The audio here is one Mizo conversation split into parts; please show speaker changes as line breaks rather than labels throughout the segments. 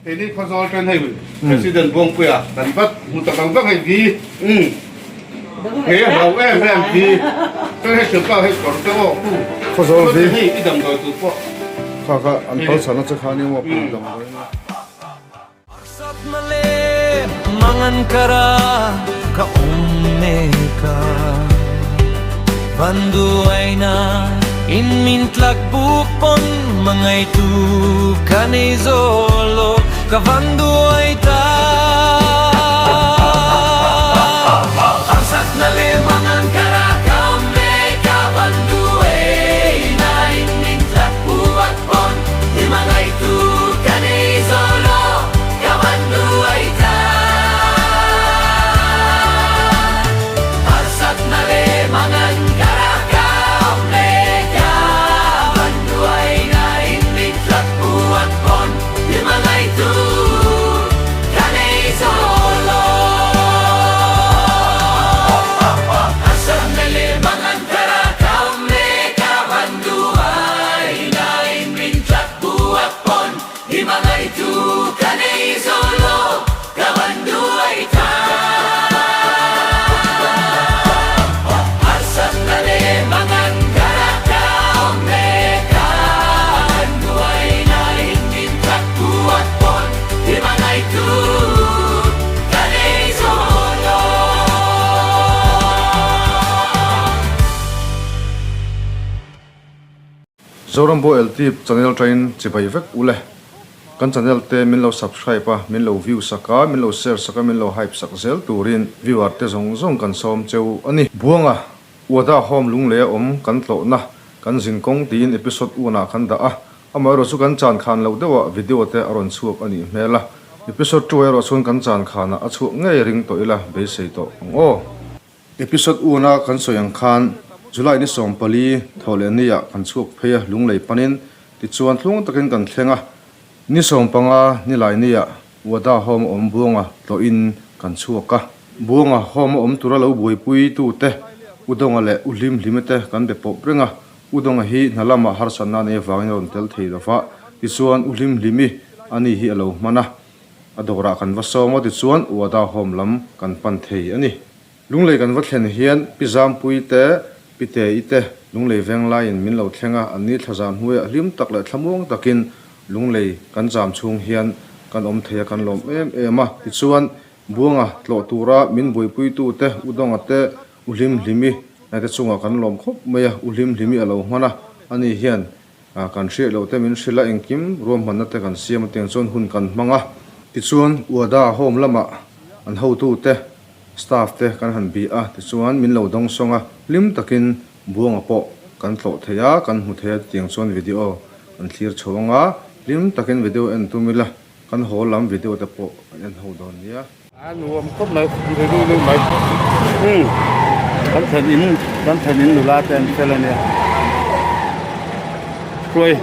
Keini Khawzawl ṭan hei President Buangpuia kan vat hmu tak ang vek hei vi umm he hlau em em vi chuan hei thianpa hei kawr te aw pu
Khawzawl vi
hei i damdawi tur pawh
kha kha an phal chhan a che kha nia maw pu damdawi nia.
Harsatna leh mangan kara ka awm mek a, Vanduaina in min tlak buk pawn hmangaihtu ka nei zawl aw, ka vanduai ta. Harsatna leh mangan kara ka awm mek a, Vanduaina in min tlak buk pawn hmangaihtu ka nei zawl aw, ka vanduai ta. Harsatna leh mangan kara ka awm mek a, vanduaina in min tlak buat pawn hmangaihtu ka nei zawl aw. Harsatna leh mangan kara ka awm mek a, vanduaina in min tlak buat pawn hmangaihtu ka nei zawl aw. Ka van duai ta. Harsatna leh mangan kara ka awm mek a, van duaina in min tlak buat pawn i hmangaihtu ka nei zawn lo.
Zoram Bo LT channel tain chibai vek u le. Kan channel te min lo subscribe a, min lo view sak a, min lo share sak a, min lo hype sak zel turin viewer te zawng zawng kan sawm cheu a ni. Buanga, Uada Home lunglei a awm kan tlawhna, kan zin kawng tiin episode unah kan dah a, amaherawh chu kan chan khan loh deuhah video te a rawn chhuak a nih hmel a, episode two erawh chuan kan chan khanah a chhuak ngei ring tawh ila beisei tawh ang aw. Episode una kan sawi ang khan July ni 14 thawh leh ni ah kan chhuak phei a, lunglei panin tichuan thlung takin kan thleng a, ni 15 ni lai ni ah Wada Home a awm Buanga tlawhin kan chhuak a. Buanga Home a awm tura lo buaipui tu te Udonga leh U Hlim Hlime te kan be pawp reng a, Udonga hi hna lamah harsatna a nei avangin a rawn tel thei lova, tichuan U Hlim Hlimi ani hi a lo hman a. A dawrah kan va sawm a tichuan Wada Home lam kan pan thei a ni. Lunglei kan va thlen hian Pi Zampui te, Pi Te-i te Lunglei veng laiin min lo thleng a, anni thlazam hnuaiah hlim tak leh thlamuang takin Lunglei kan zam chhung hian kan awm thei a, kan lawm em em a. Tichuan Buanga tlawh tura min buaipuitu te, U Dawnga te, U Hlimhlimi te chungah kan lawm khawp mai a, U Hlimhlimi a lo hman a, ani hian Kan hriat loh te min hrilh a, engkim ruahmanna te kan siam a tiang chuan hun kan hmang a. Tichuan Uada home lamah an hotu te, staff te kan han bih a, tichuan min lo dawng sawng a, hlim takin Buanga pawh kan tlawh thei a, kan hmu thei a tiang chuan video kan thlir chho ang a, hlim takin video en tum ila, kan haw lam video te pawh kan en ho dawn nia.
A nuam khawp mai, ri ri mai. Umm kan thlen in kan thlen in nula te an fel ania. Hruai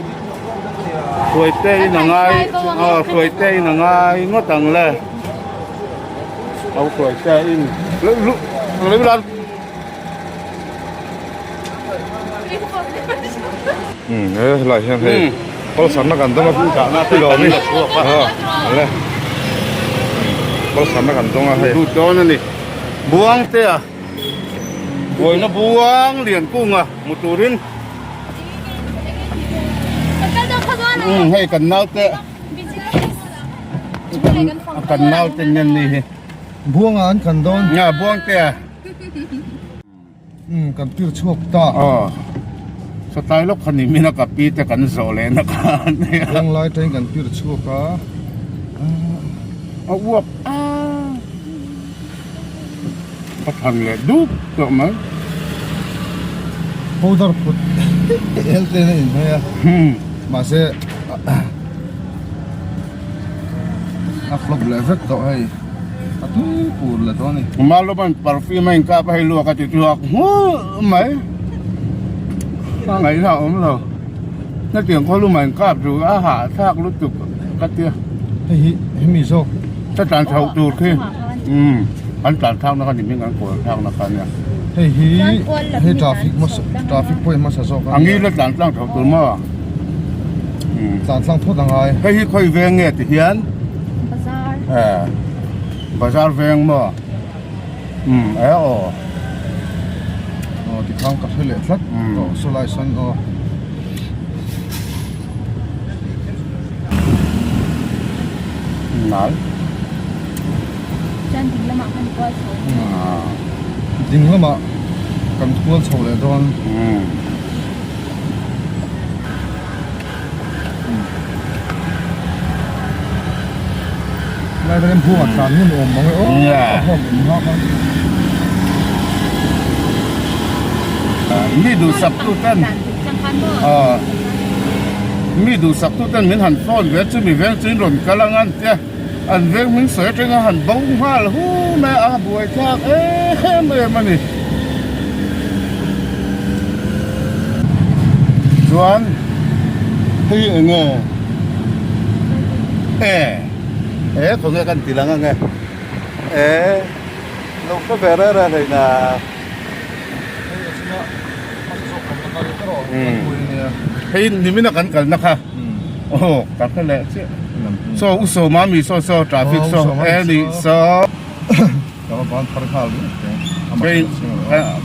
hruai te in a ngai aw hruai te in a ngai ngawt ang le. Au hruai te in lu lu lu lan.
Umm he helai hian hei palsarna kan dawng a pi lawm i le palsarna kan dawng a hei
lut dawn a ni buang te a buaina buang lian kunga hmu turin umm hei kan naute kan naute nen ni hi
buanga an kan dawn
nga buang te a.
Umm kan tir chhuak ta.
Aw satlai lawk kha ni min a ka pi te kan zawh leh na kha a nia.
Reng lai tain kan tir chhuak a.
A uap a. Ka than leh dup tawh mai.
Powder phut el te na inhmeh a. Mahse a flop leh vek tawh hei. A tui pur leh tawh a ni.
Malo ban perfume a inkap a hei luak a ti chhuak nghulh mai. A ngaihna a awm lo. Hetiang khaw luma inkap chu a hahthlak lutuk ka tia.
Hei hi hemi zawk.
Ka tlan chhoh tur khi. Umm kan tlan thlak na kha ni hming kan kawl thlak na kha nia.
Hei hi hei traffic hmasa traffic point hmasa zawk a nia.
A ngil a tlan tlang chhoh tur maw?
Tlan tlang phawt a ngai.
Hei hi khawi veng nge ti hian. E bazar veng maw umm e aw.
Aw tikhang ka hre leh tlat tawh saw lai sawn aw.
Nal.
Chuan ding lamah kan kual chho
Ding lamah kan kual chho leh dawn. Lai velen buangah tlan ngun awm mang e aw a hawm awm nghak a.
Mi duhsak tu ten mi duhsak tu ten min han phone ve chu mi veng chu in rawn kal ang an tia an veng hming sawi atanga han bo nghal hu mai a buai thlak em em a ni. Chuan hei eng nge e e khawnge kan ti lang ange e lo hre ve reng reng hlei na. Hei nimina kan kalna kha aw ka hre leh chiah saw u sawma mi saw saw traffic saw e ni saw.
Ka va ban thar nghal ringawt teh ang.
Kei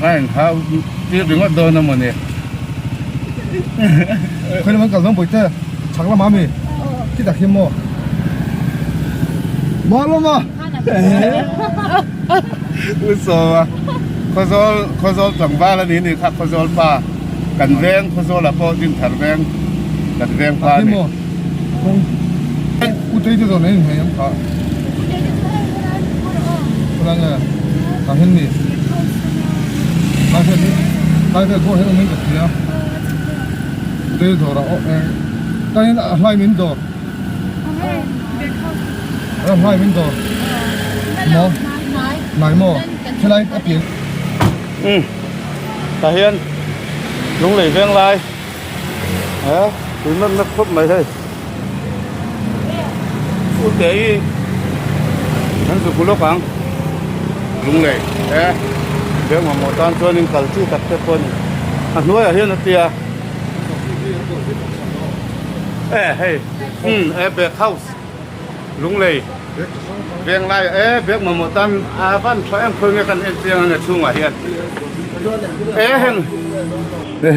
ka in hau tir ringawt dawn a mawni.
Khawi lam an kal dawn Bawihte, chhak lamah ami? Khi tak hian maw? Maw lawma?
U Sawma, Khawzawl Khawzawl tlangval a ni ni kha Khawzawl pa kan veng Khawzawl ah pawh Dinthar veng kan veng pa a ni.
U tei te zawn a inhmei ang kha. Khawlai nge tah hian mi tlai vel hi tlai vel pawh hian awm in ka hria U tei dawrah aw eh tah hian a hlai min dawr a hlai min dawr maw hnai maw helai a pian
Um tah hian lunglei veng lai. He tui map map khawp mai hei u te hi an zuk lawk ang lunglei he beng mamawh tan chuanin kal chi tak te pawh a ni a hnuaiah hian a tia e hei umm e bag house lunglei venglai e bag mamawh tan a van tha em khawi nge kan en chiang ang e chhungah hian e heng.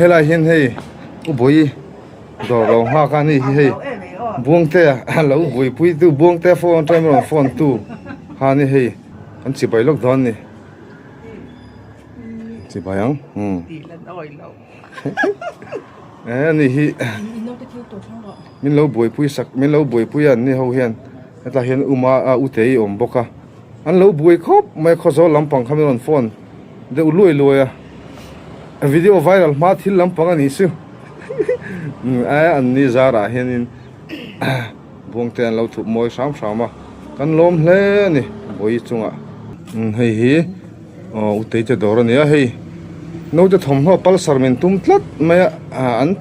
Helai hian hei u bawi dawr lo nghak a ni hi hei Buangtea a lo buaipui tu Buangtea phone atangin rawn phone tu kha ni hei an chibai lawk dawn a ni chibai ang umm e ani hi min lo buaipui sak min lo buaipui a an ni ho hian hetah hian uma a u te hi a awm bawk a an lo buai khawp mai a khawzawl lampang kha min rawn phone deuh luai luai a. Video viral hma thil lampang a nih chu a an ni zarah hianin buangte an lo thup mawi hram hram a kan lawm hle a ni vawi chungah hei hi aw utei te dawr a ni a hei naute thawmhnaw pulsar min tum tlat mai a an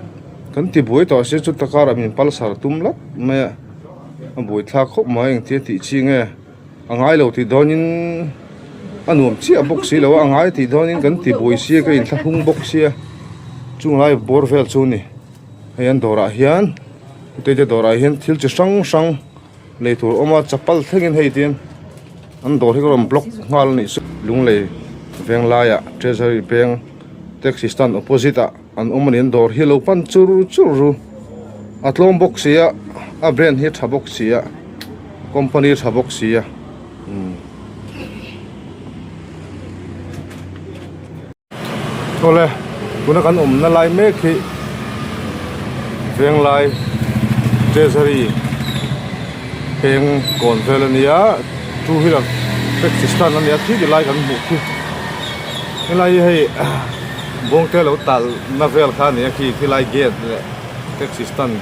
kan ti buai tawh si chu takarah min pulsar tum tlat mai a a buaithlak khawp mai engtia tih chi nge. A ngai lo tih dawnin a nuam chiah bawk si lo a, a ngai tih dawnin kan ti buai sia ka inthlahrung bawk sia chung lai bawr vel chu a ni hei an dawrah hian heti te dawrah hian thil chi hrang hrang lei tur a awm a chapal thlengin hei tihian an dawr hi ka rawn block nghal a nih chu lunglei veng laiah treasury bank taxi stand opposite ah an awm a ni an dawr hi a lo pan chur chur ru a tlawm bawk si a a brand hi a tha bawk si a. Company tha bawk si a umm. Awle tuna kan awmna lai mek hi Venglai Treasury peng kawn vel a nia two wheeler taxi stand a nia khi ti lai kan hmuh khi helai hi hei Bawngte lo talhna vel kha a nia khi khilai gate leh taxi stand.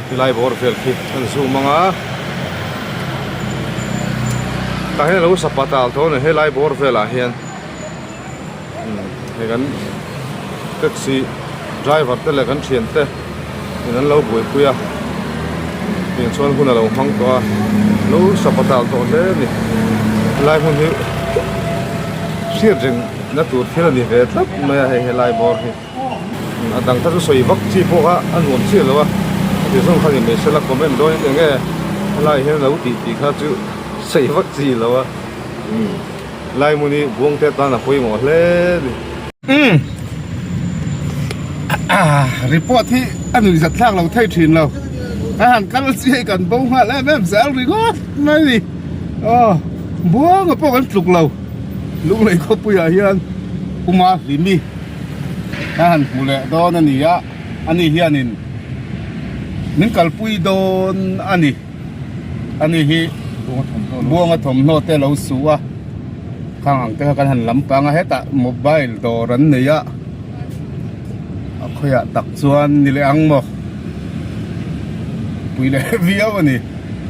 Tilai bawr vel khi an zoom ang a, tah hian a lo sapa tal tawh a ni helai bawr velah hian hei kan taxi driver te leh kan thian te in an lo buaipui a tiang chuan hun a lo hmang tawh a lo sapa tal tawh hle a ni helai hmun hi hriat reng na tur thil a ni ve tlat mai a hei helai bawr hi. A dang kha chu sawi vak chi pawh kha a nuam chiah lo a, a ti zawng kha ni mai sela comment dawn in eng nge helai hian lo tih tih kha chu Sawi vak chi lo a. Lai hmun hi buangte atan a pawimawh hle a ni.
Umm report hi a nuih zat thlak lo thei thin lo. A han kal chiai kan bo nghal em em zel ringawt mai ni. Aw buanga pawh kan tluk lo. Lunglei khawpuiah hian Uma Hlimi a han hmu leh dawn a ni a, ani hianin min kalpui dawn a ni. Ani hi Buanga thawmhnaw te lo su a, khang ang te kha kan han lam pang a, hetah mobile dawr an nei a, a khawiah tak chuan ni leh ang maw? Pui leh viau a ni,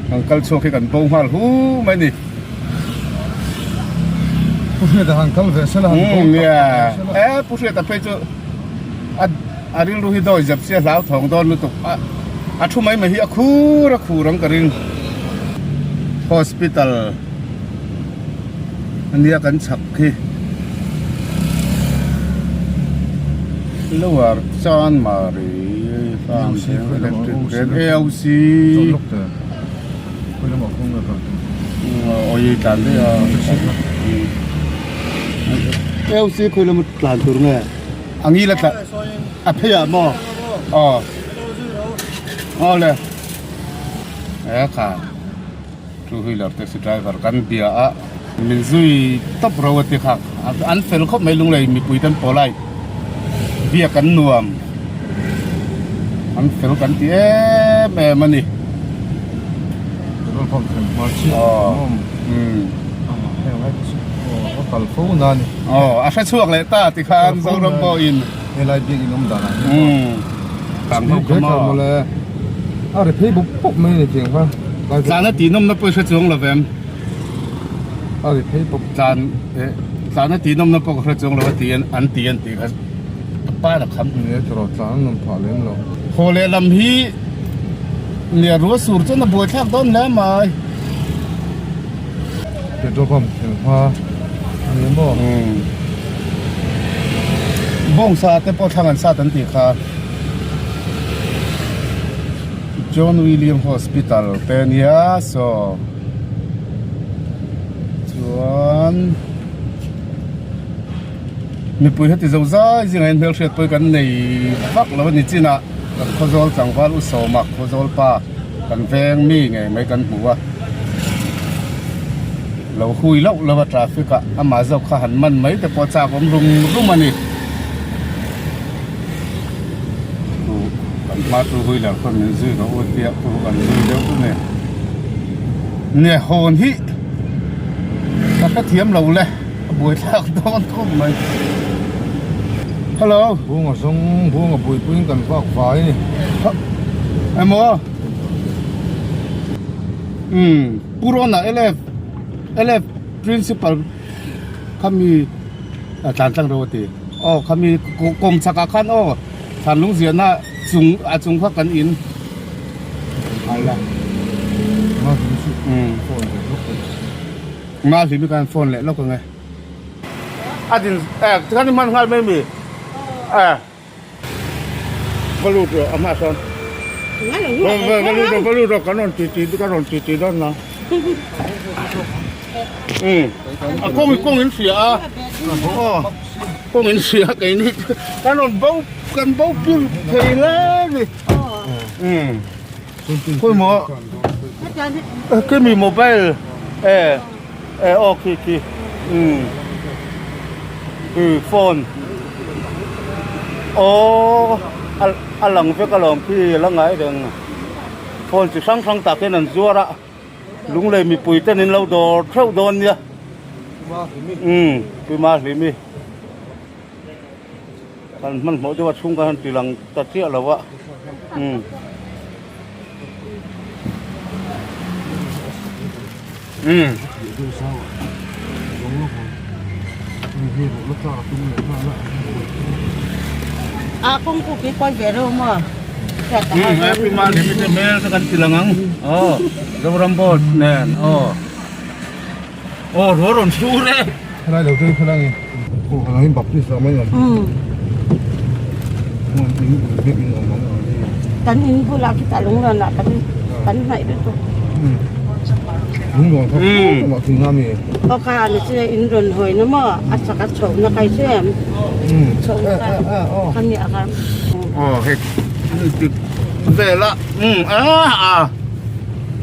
kan kal chhuak hi kan bo nghal hu mai a ni.
Pu Hriata han kal ve sela han bo tak tak sela.
E Pu Hriata phei chu a A rilru hi dawi zep sia hlau thawng dawn lutuk a, a thu mai mai hi a khur a khur ang ka ring. Hospital ania kan chhak khi Lower Chanmari Farm Electric Veng AOC Awi tlan daih a AOC khawi lama tlan tur nge? A ngil a tla a phei ah maw aw aw le e kha two wheeler taxi driver kan bia a min zui tawp ro a ti kha an fel khawp mai lunglei mipui ten pawlai biak an nuam an fel kan ti em em a ni aw umm.
Kal fo na ni.
Aw, a hre chhuak leh ta ti khan Zoram pawhin.
Helai biak in awm dan ah hian.
Umm. Tang ho kha maw.
Mawle. A ri phei bawp bawp mai ni tiang kha.
Tlan a tih nawmna pawh i hre chuang lo vem.
A ri phei bawp.
Tlan eh tlan a tih nawmna pawh ka hre chuang lo a ti an ti an tih kha ka pa na kham.
Ni tawrh tlan an nawm phah lem lo.
Haw leh lam hi nia rua sur chuan a buaithlak dawn hle mai.
Petrol pump thlen hma a ni maw?
Umm. Bawngsa te pawh thlang an sat an tih kha. John William Hospital te a nia saw chuan mipui heti zo zai zingah hian hmelhriat pawh hi kan nei vak lo a ni chinah kan khawzawl tlangval u Sawma khawzawl pa. Kan veng mi ngei mai kan hmu a, lo hui loh loh a traffic ah amah zawk kha han man mai te pawh chak awm rum rum a ni. Chu kan hma chu hui loh khawn min zui rawh u tia chu kan zui deuh chu ni. Nia hawn hi ka hrethiam lo le a buaithlak dawn khawp mai. Hello.
Bunga zawng bunga buipuiin kan vak vai a ni.
Emaw. Umm Pu Rona LF LF principal khami a tlan tlang reuh a ti aw khami kawm chhak ah khan aw thlan lung ziahna chung a chung kha kan in ala umm Mahlimi khan phone leh lawk ang e a din eh tikhan i hman nghal mai mi eh. Va lut rawh a hmah sawn. Va lut rawh va lut rawh kan rawn ti ti kan rawn ti ti dawn nang. Um a kawng kawng in hria a aw kawng in hria keini kan rawn bo kan bo pir thei hle ni. Um khawimaw khimi mobile e e aw khi khi um phone aw a lang vek alawm khi la ngai reng phone chi hrang hrang tak hian an zuar a lunglei mipui ten in lo dawr theuh dawn nia um Pima Hlimi kan hmanhmawh deuh a chhung kan han ti lang ta chiah lo a um. Umm.
A kawng pawh khi kawi ve reuh maw?
Umm happy man hi mite hmel te kan ti lang ang aw Zoram board nen aw aw ruah rawn sur e.
Helai lo te khaw lang in khaw lang in baptist lah mai awm.
Umm.
Hmun in biak in awm ang ang hi.
Kan in bulah khitah lunglawnah kan kan hnaih lutuk.
Umm. Lunglawn kha amah thing nga mi.
Aw kha ani chu in rawn hawi na maw a chak a chhoh na kai chu em chhoh na kha kha ni a kha.
Aw hei tik vel a umm a a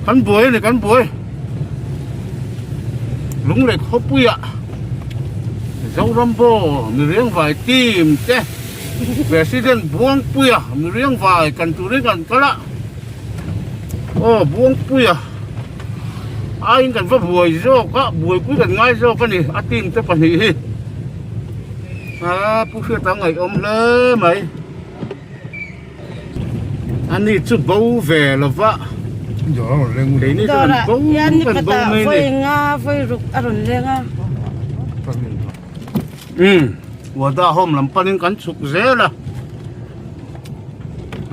kan buai ani kan buai Lunglei khawpuiah Zorambo Miriangvai team te President Buangpuia Miriangvai kan turin kan kal a. Aw Buangpuia aiin kan va buai zawk a buaipui kan ngai zawk a ni a team te pahnih hi aa pu hriat ang ngaihawm hle mai ani chu bo ve lo va keini chu kan bo kan bo mai a ni. Umm Wada home lam panin kan chhuk zel a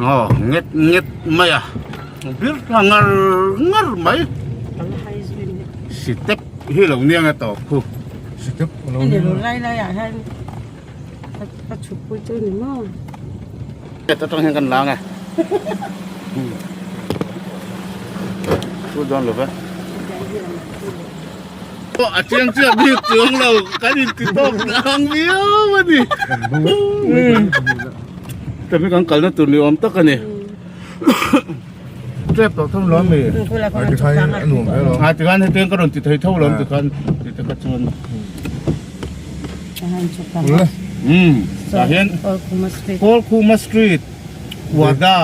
aw nget nget mai a bir thla ngar ngar mai step hi lo nia nge tawp khu
step a lo nia
lai lai ah hian ka chhuk pui chu ni maw
ta tang hian kan lang e chu dawn lo ve. A chiang chiah bik chuang lo kan inti tawk ang viau a ni. Tami kan kalna tur ni awm tak a ni. Tep tawh thum lo mi. A tikhan hetiang ka rawn ti thei tho lo tikhan ti te ka chuan. Um tah hian Kawlkhuma Street Wada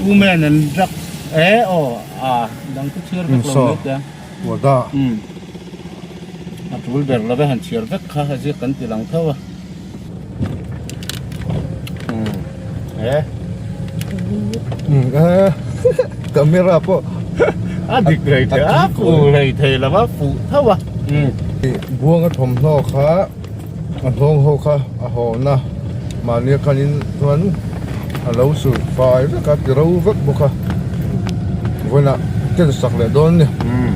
Women and Drugs e aw a dang te chhiar vek lo mai te.
Wada.
Um a tul ber lo ve han chhiar vek kha a ziak kan ti lang tho a. Um e.
Um e camera pawh
a dik rei thei a fu rei thei lo va fuh tho a. Um.
Buanga thawmhnaw kha a hnawng ho kha a hawna mahni a khanin chuan a lo sur fai vek a ti ro vek bawk a vawiinah ken sak leh dawn a ni.
Umm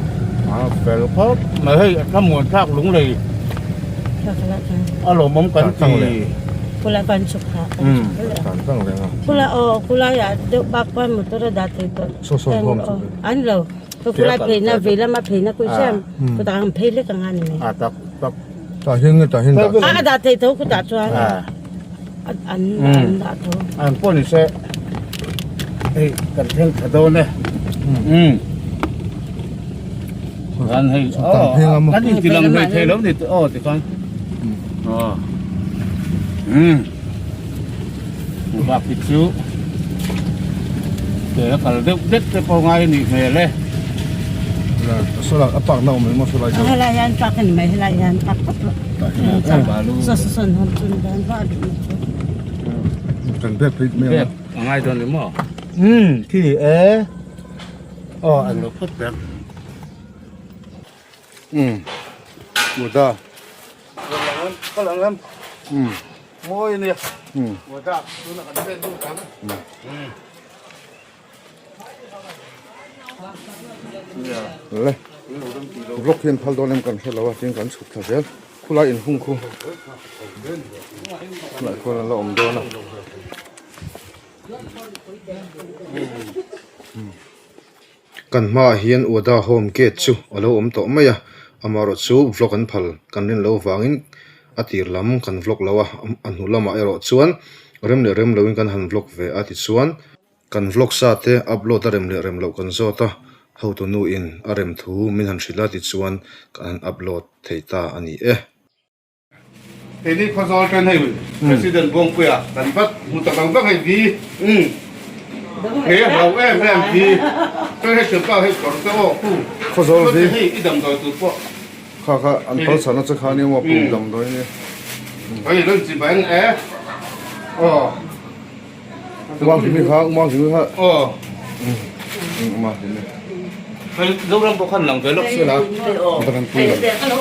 a fel khawp mai hei a thlamuan thlak lunglei a lawmawm kan ti. A tak tak.
Tah hian nge tah hian dah
A a dah thei tho ku tah chuan an an dah tho.
An pawh ni se hei kan thleng tha dawn e. Um. Kan hei aw kan in ti lang hlei thei lo ni aw ti khan. Aw. Um. Bak hi chu ke a kal deuh deuh te pawh ngai a nih hmel e.
Saw a park na awm emaw saw lai chu.
Helai hian park a ni mai helai hian park phawt rawh. Saw saw sawn hawn chu dan va a duh na chu.
Kan bag phei mai ang a.
Bag a ngai dawn ni maw? Um khi e. Aw an lo phawt ber. Um Buddha. Ka lang lam. Um. Mawi a nia. Buddha tuna kan pen lut ang.
Le vlog hian phal dawn em kan hre lo a tin kan chhuk thla zel khulai inhung khu khulai khuan an la awm dawn a. Kan hmaah hian Wada Home gate chu a lo awm tawh mai a, amaherawh chu vlog an phal kan rin loh vangin a tir lam kan vlog lo a, a hnu lamah erawh chuan rem leh rem loin kan han vlog ve a tichuan kan vlog sa te upload a rem leh rem loh kan zawt a, hotu nu in a rem thu min han hrilh a tichuan kan han upload thei ta a ni e.
Keini Khawzawl ten hei President Buangpuia kan vat hmu tak ang vek hei vi umm he hlau em em vi chuan hei thianpa hei kawr te aw khu
Khawzawl vi
hei i damdawi tur pawh
kha kha an pal chhana che kha nia maw pum damdawi ania
hei rawn chi bang e aw
Umang hlimi kha umang hlimi kha
aw
umang hlimi
hei Zoram pawh khan lang ve lawk se la
kan pui lo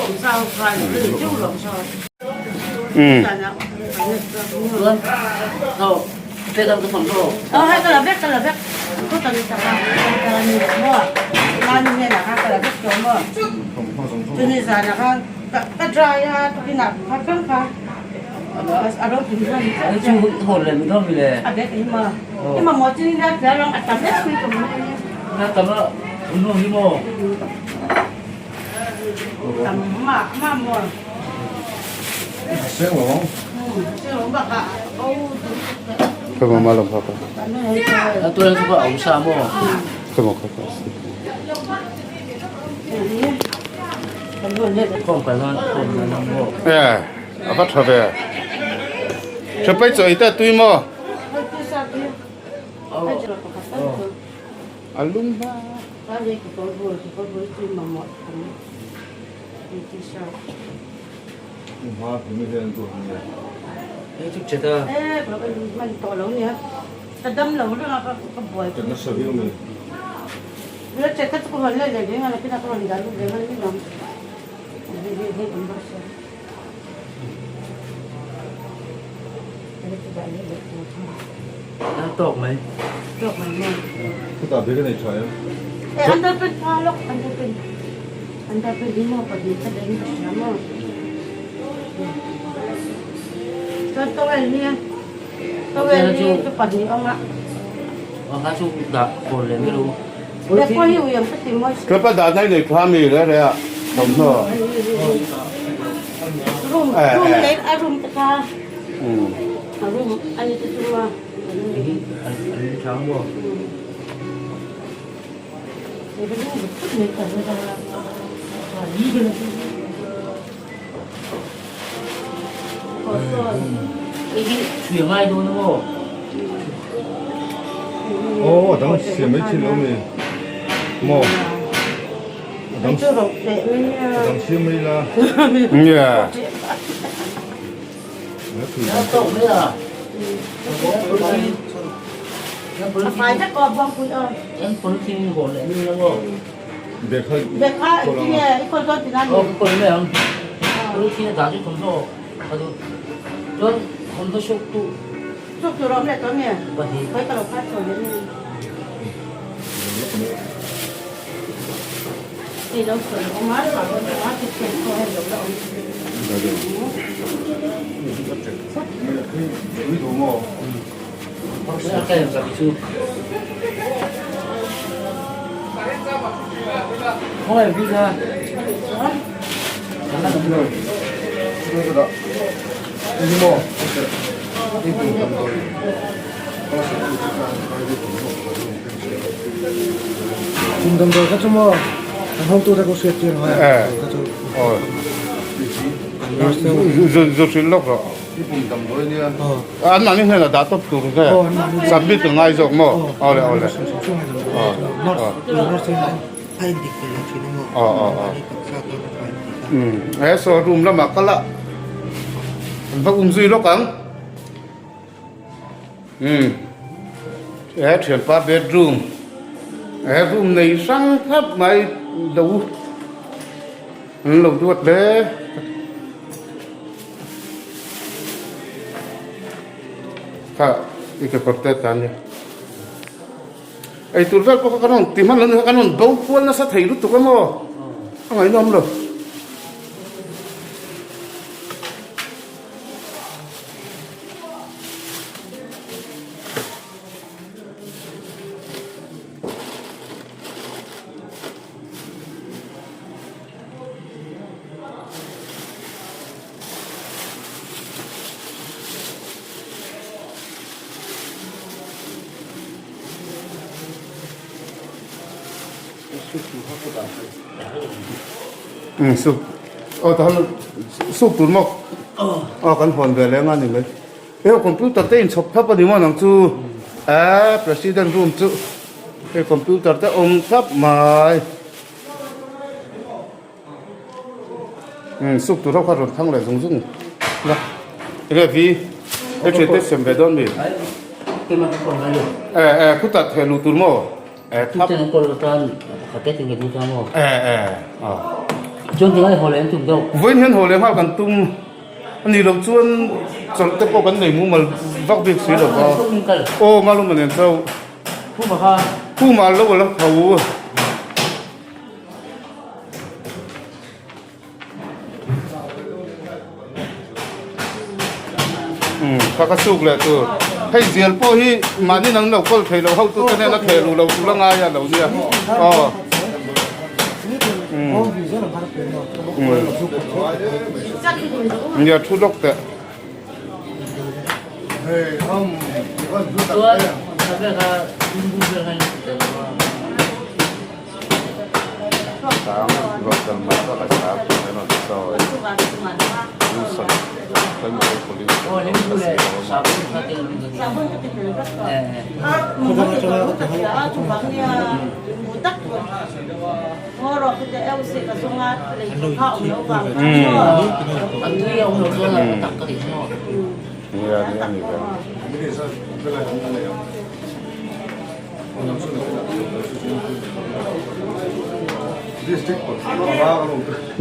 A va tha ve. Tha pai chaw ei ta tui maw? A lum hma.
Tawk mai.
Tawk mai maw?
Khutah bag a nei tha em?
E underpin tha lawk underpin. Underpin hi maw pahnih ka dahin ka hria maw? Chuan towel nia towel hi chu pahnih awm a.
Kha chu dah kawl leh mai lo.
Bag pawh hi ui ang ka ti mawi si.
Kepa dah nai nei tha mi re re a thawmhnaw.
Room room leh a room te kha a room a ni te chu maw.
Chhui ngai dawn a maw?
Aw a dang siam mai thin lo mi maw a dang a dang siam mai la
Yeah.
Damdawi kha chu maw an hotute pawh hriat tir ngai ang kha chu.
Zu hrilh lawk rawh. An mahni hnenah dah tawp tur nge submit a ngai zawk maw? Awle awle. He saw room lamah kal a an va um zui lawk ang. Umm he thianpa bedroom he room nei hrang thlap mai lo an lo duat hle. Kha i kekawr te tan nia eitur vel pawh kha kan rawn ti hman lo ni kha kan rawn bo kual nasa thei lutuk a maw a ngaihnawm lo. Umm soup aw tahan soup tur maw aw kan hawn ve leng a ni mai hei computer te inchhawp thlap a ni maw nang chu eh president room chu hei computer te awm thlap mai. Umm soup tur ho kha rawn thang leh zung zung la enge vi he thian te sem ve dawn mi eh eh khutah theh luh tur maw eh thap eh eh aw vawiin hian haw leh nghal kan tum a nih loh chuan chawlh te pawh kan nei mumal vak bik si lo va aw maluma nen chauh khuma lo a la tho. Kha ka suk leh tur hei zial pawh hi mahni nang lo kawl thei lo hotu te hnena theh luh lo tur a ngai a lo nia aw. Nia thu lawk teh.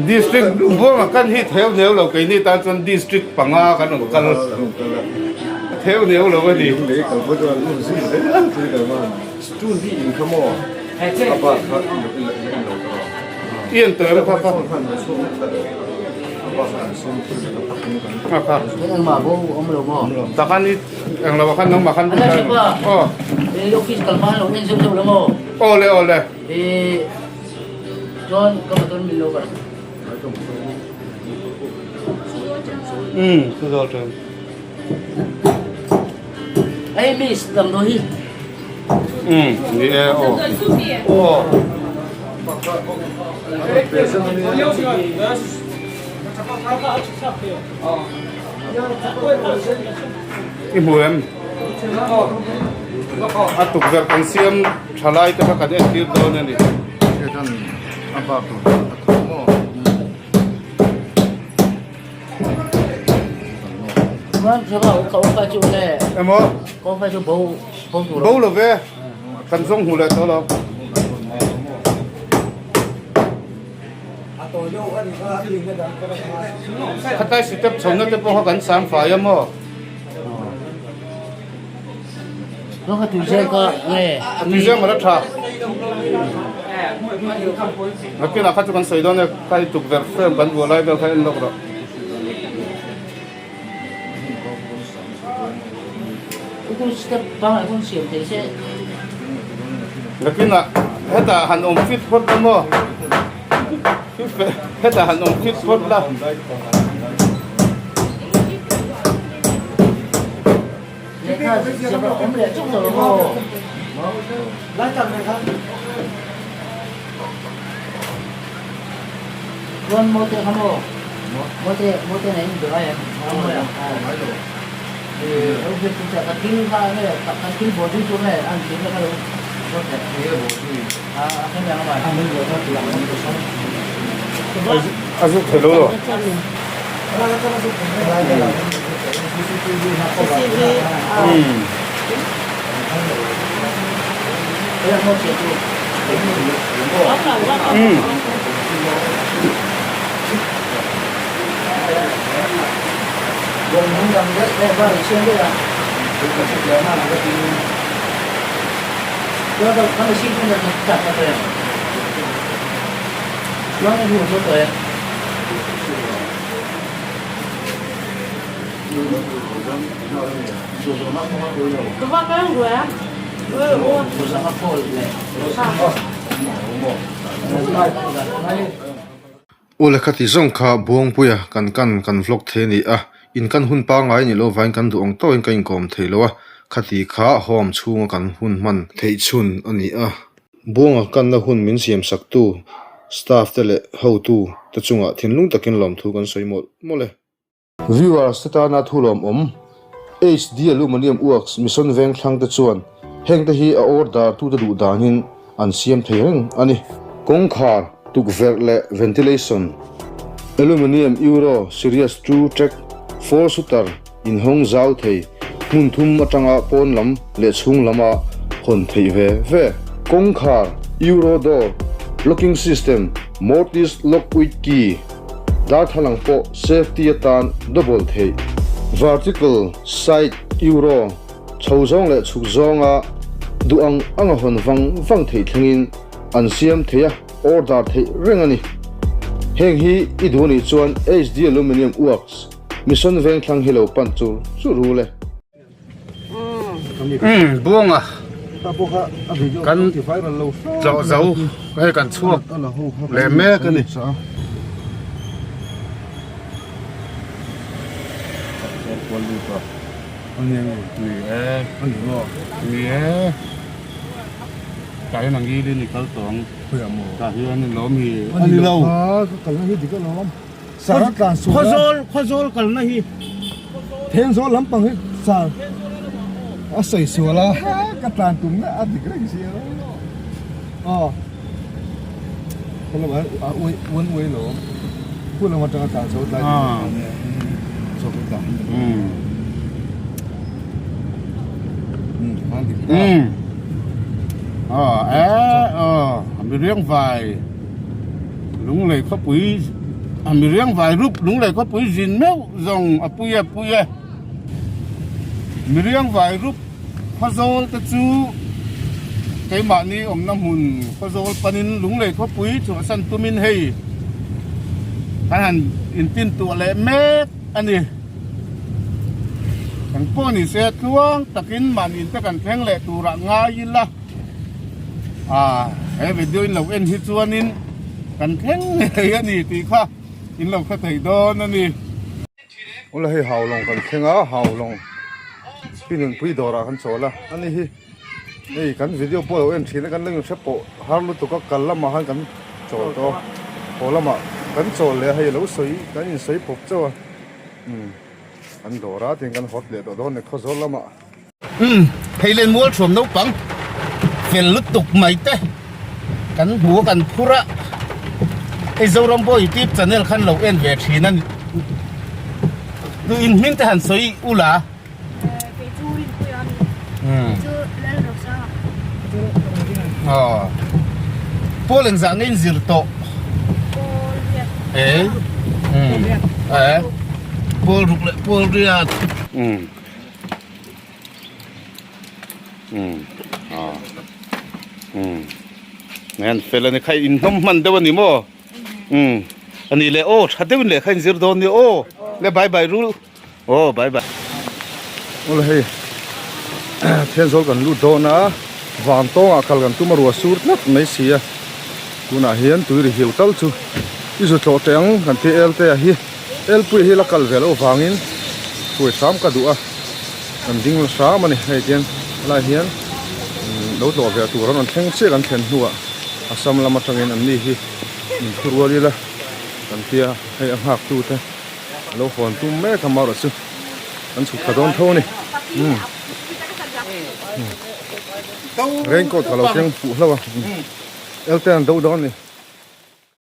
District buanga kan hi theu neu lo keini tan chuan district panga kan rawn kal theu neu lo a ni. I en tawh em kha kha. Takhan i eng lo ah khan nangmah khan aw. Aw le aw le. Um chu zawh ṭan. Um ni e aw aw. I hmu em? A tukverh kan siam tha lai te kha kan entir dawn a ni. Emaw? Bo lo ve. Kan zawng hmu leh tawh lo. Khatlai step chhohna te pawh kha kan sang fai a maw? Tuizem a la tha. Nakinah kha chu kan sawi dawn e, kha i tukverh frame kan vuah lai vel kha en lawk rawh. Nakinah hetah han awm fit phawt la maw? Hetah han awm fit phawt la. A zuk thei lo lo.
Aw le khati zawng kha Buangpuia kan kan kan vlog thei a ni a, in kan hun pangngai ni lo vangin kan duh ang tawkin ka inkawm thei lo a, khati kha home chhunga kan hun hman theih chhun a ni a. Buanga kanna hun min siam saktu staff te leh hotu te chungah thinlung takin lawmthu kan sawi mawlh mawlh e. Viewers te tana thu lawmawm HD Aluminium Works Mission Vengthlang te chuan heng te hi a order tute duh danin an siam thei reng a ni. Kawngkhar, tukverh leh ventilation, Aluminium Euro Series 2 Track 4 Shooter inhawng zau thei hmun thum atanga pawn lam leh chhung lama hawn theih ve ve. Kawngkhar, Euro Door, Locking System, Mortise Lock with Key, Darthlalang pawh safety atan double theih. Vertical side euro chho zawng leh chhuk zawnga duh ang anga hawn vang vang theih thlengin an siam thei a, order theih reng a ni. Heng hi i duh anih chuan HD Aluminium Works, Mission Vengthlang hi lo pan chur chur ru le.
Umm buanga kan tlawh zo hei kan chhuak leh mek a ni. kual lut a.
A ni nge?
Ni e.
A ni maw?
Ni e. Tah hian ang ngilin i kal tawh ang.
Khawiah maw?
Tah hian i lawm hi.
A ni lo. A ka kalna hi dik alawm. Sar a tlan sual a.
Khawzawl, Khawzawl kalna hi.
Thenzawl lampang hi sar a sawi sual a. Ka tlan tumna a dik reng si a. Aw. Ka lo a uai uan uai lo. Khu lam atanga tlan chho tlai chho ka tlan.
Um.
Um khan dik ta.
Um. Aw e aw mi riang vai lunglei khawpui a mi riang vai rup lunglei khawpui zin meuh zawng a pui e pui e mi riang vai rup. Khawzawl te chu keimahni awmna hmun Khawzawl panin Lunglei khawpui chhuahsan tumin hei kan han intin tuah leh mek a ni. Kan pawh ni se tluang takin mahni te kan thleng leh turah ngai ila ah he video in lo en hi chuanin kan thleng ngei a ni tih kha in lo hre thei dawn a ni.
Ula hei haulawng kan thleng a haulawng pi nunpui dawrah kan chawl a ani hi hei kan video pawh lo en thin a kan lo inhre pawh har lutuk a kal lamah khan kan chawl tawh a haw lamah kan chawl leh a hei lo sawi kan insawi pawp chauh a umm kan dawr a tin kan hawt leh tawh dawn a ni khawzawl lamah.
Umm phei len mual thuam naupang fel lutuk mai te kan hmu a kan phur a hei Zoram Boy youtube channel khan lo en ve thin a ni tu in hming te han sawi ula.
Kei chu Rinpuia a ni.
Umm.
Kei chu Lalrosanga.
Aw Paul engzah nge in zir tawh?
Paul riat.
Eh? Umm. Eh? Paul ruk leh Paul riat. Umm. Umm aw umm ngen fel ani kha in hnawm hman deuh ani maw umm ani leh aw tha deuhin lehkha in zir dawn nia aw le bye bye rul aw bye bye.
Awle hei Thenzawl kan lut dawn a van tawngah kal kan tum a ruah sur tlat mai si a tunah hian tui ri hiu tal chu i zu tlawh teh ang kan ti el te a hi. Elpui hi la kal ve loh vangin hruai hram ka duh a, kan ding la hram a ni. Hei tiang helai hian lo tlawh ve tur an rawn thleng chiah kan thlen hnuah Assam lam atangin an ni hi min thu rual ila kan tia hei a nghak tu te a lo hawn tum mek a marawh chu kan chhuk thla dawn tho a ni. Umm raincoat ka lo keng fuh hlauh a, Elten an do dawn a ni.